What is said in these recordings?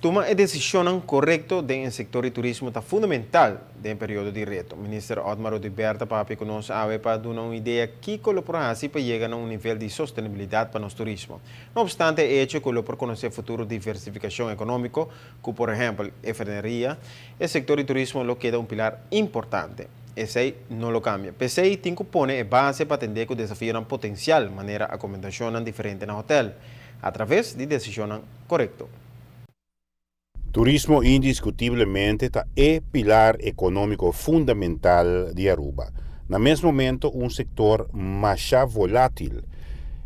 Tuma e decisionnan corecto den e sector di turismo ta fundamental den e periodo di reto. Minister Otmar Oduber ta papia cu nos awe pa duna un idea kico lo por haci pa yega na un nivel di sostenibilidad pa nos turismo. No obstante e hecho cu lo por conoce futuro diversificacion economico, cu por ehempel e ferneria, e sector di turismo lo keda un pilar importante. Esey no lo cambia. P'esey tin cu pone e base pa atende cu desafionan potencial manera acomodacionnan diferente na hotel, a traves di decisionnan corecto. Turismo indiscutiblemente ta e pilar economico fundamental di Aruba. Na mes momento un sector masha volatil.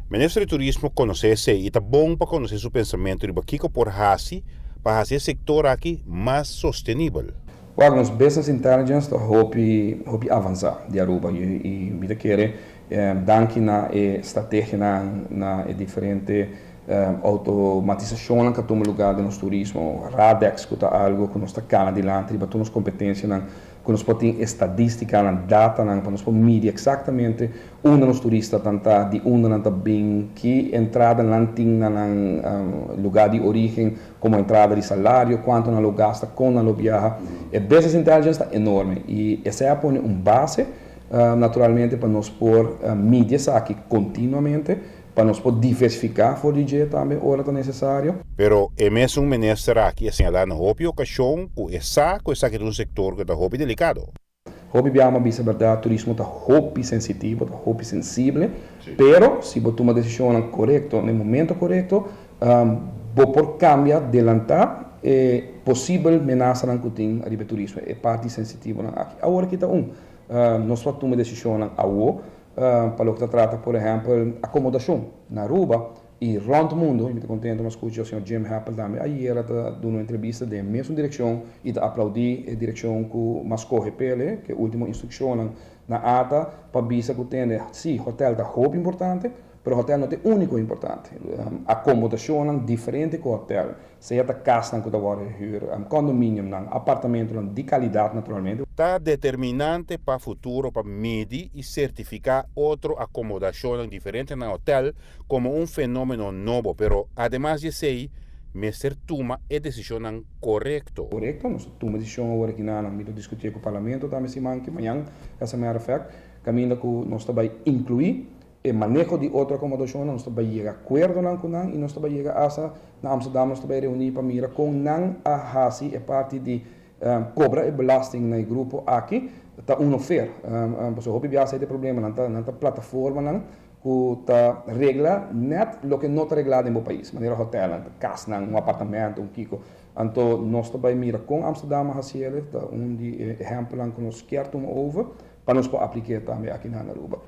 Minister di Turismo conoce esey y ta bon pa conoce su pensamento riba kico por haci pa haci e sector aki mas sostenibel. Well, nos business intelligence ta hopi hopi avansa di Aruba y mi ta kere danki na e strategianan, na e diferente automatisacionnan cu a tuma lugar den nos turismo, Radex cu ta algo cu nos ta cana dilanti riba tur nos competencianan, cu nos por tin estadisticanan, datanan pa nos por midi exactamente unda nos turistanan ta, di unda nan ta bin, ki entrada nan tin na nan lugar di origen como entrada di salario, cuanto nan lo gasta, con nan lo biaha. E business intelligence ta enorme y esey a pone un base naturalmente pa nos por midi esaki continuamente, pa nos por diversifica for di dje tambe ora ta necesario. Pero e mesun minister aki a señala na hopi ocasion cu e sa cu esaki ta un sector cu ta hopi delicado. Hopi biaha mi a bisa berdad, turismo ta hopi sensitivo, ta hopi sensible, pero si bo tuma decisionnan corecto na e momento corecto, bo por cambia, delanta e posibel menasanan cu tin ariba e turismo, e parti sensitivonan aki. Awor aki ta un, nos por tuma decisionnan awo pa loke ta trata por ehempel acomodacion na Aruba y rond mundo, y mi ta contento mi a scucha señor Jim Happel tambe ayera ta duna un entrevista den e mesun direccion y ta aplaudi e direccion cu m'a scoge p'ele, cu e ultimo instruccionnan na ata pa bisa cu tende si hotel ta hopi importante, pero hotel no ta e unico importante. Acomodacionnan diferente cu hotel, sea ta casnan cu ta wordo huur, condominiumnan, apartamentonan di calidad naturalmente. Ta determinante pa futuro pa midi y certifica otro acomodacionnan diferente na hotel como un fenomeno nobo, pero ademas di esey mester tuma e decisionnan corecto. Corecto, nos ta tuma decision awor aki na mi ta discutie cu Parlamento tambe siman ki mañan, as a matter of fact, caminda cu nos ta bay inclui e maneho di otro acomodacionnan, nos ta bay yega acuerdonan cu nan y nos ta bay yega hasta na Amsterdam, nos ta bay reuni pa mira con nan a haci e parti di cobra e belasting na e grupo aki, ta uno fair. Pasobra hopi biaha sa e problema, nan ta nan ta plataformanan cu ta regla net loke no ta regla den bo pais, manera hotelnan, casnan, un apartamento, un kico. Anto nos ta bay mira con Amsterdam a haci el, ta un di e ehempelnan cu nos kier tuma over pa nos por aplique tambe aki na Aruba.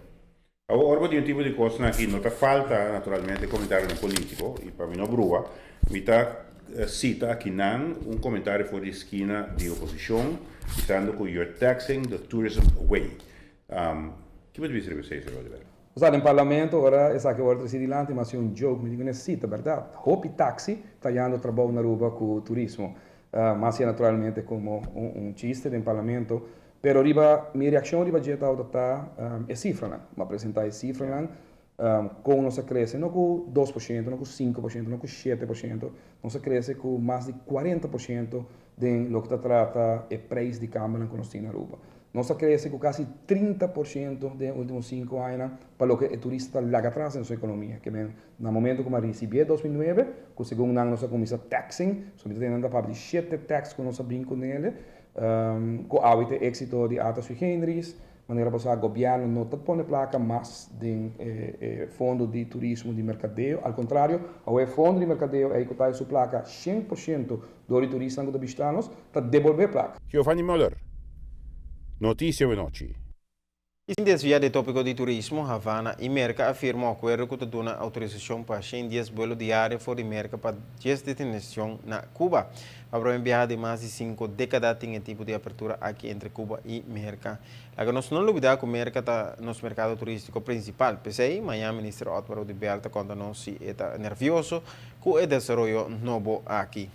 Awor, ora bo tin un tipo di cosnan aki, no ta falta naturalmente comentarionan politico, y pa mi no brua, mi ta cita akinan un comentario for di esquina di oposicion, bisando cu you're taxing the tourism away. Ki bo ta bisa riba esey, señor Oduber? Bo sa, den Parlamento, ora esaki a wòrdu tresi dilanti, mi a hasi un joke, mi di ku nesita, bèrdat, hopi taxi ta yando trabou na Aruba ku turismo. Mi a hasi naturalmente komo un chiste den Parlamento, Pero riba mi reaccion riba dje tabata ta e cifranan. Mi a presenta e cifranan con nos a crece, no cu 2%, no cu 5%, no cu 7%, nos a crece cu mas di 40% den loke ta trata e prijs di cambernan cu nos tin na Aruba. Nos a crece cu casi 30% den e ultimo 5 añanan pa loke e turista ta laga atras den nos economia. Ke men na momento cu mi a ricibi e 2009, cu segun nan nos a cuminsa taxing, so mi ta tene nan ta papia di shete tax cu nos a bin cu nele, Ku awe ta e éksito di Ata Sui Generis, manera bo sa gobièrnu no ta pone plaka mas den e fondo di turismo di merkadeo, al kontrario awe e fondo di merkadeo ei ku ta su plaka 100% dor di turistanan ku ta bishita nos ta debolbé plaka. Giovanni Muller, Noticia Wenochi. Y sin desvia di e topico di turismo, Havana y Merca a firma un acuerdo cu ta duna autorisacion pa 110 buelo diario for di Merca pa 10 destinacion na Cuba. Pa prome biaha den mas di cinco decada tin e tipo di apertura aki entre Cuba y Merca. Laga nos no lubida cu Merca ta nos mercado turistico principal. P'esey, mañan Minister Otmar Oduber ta conta nos si e ta nervioso cu e desaroyo nobo aki.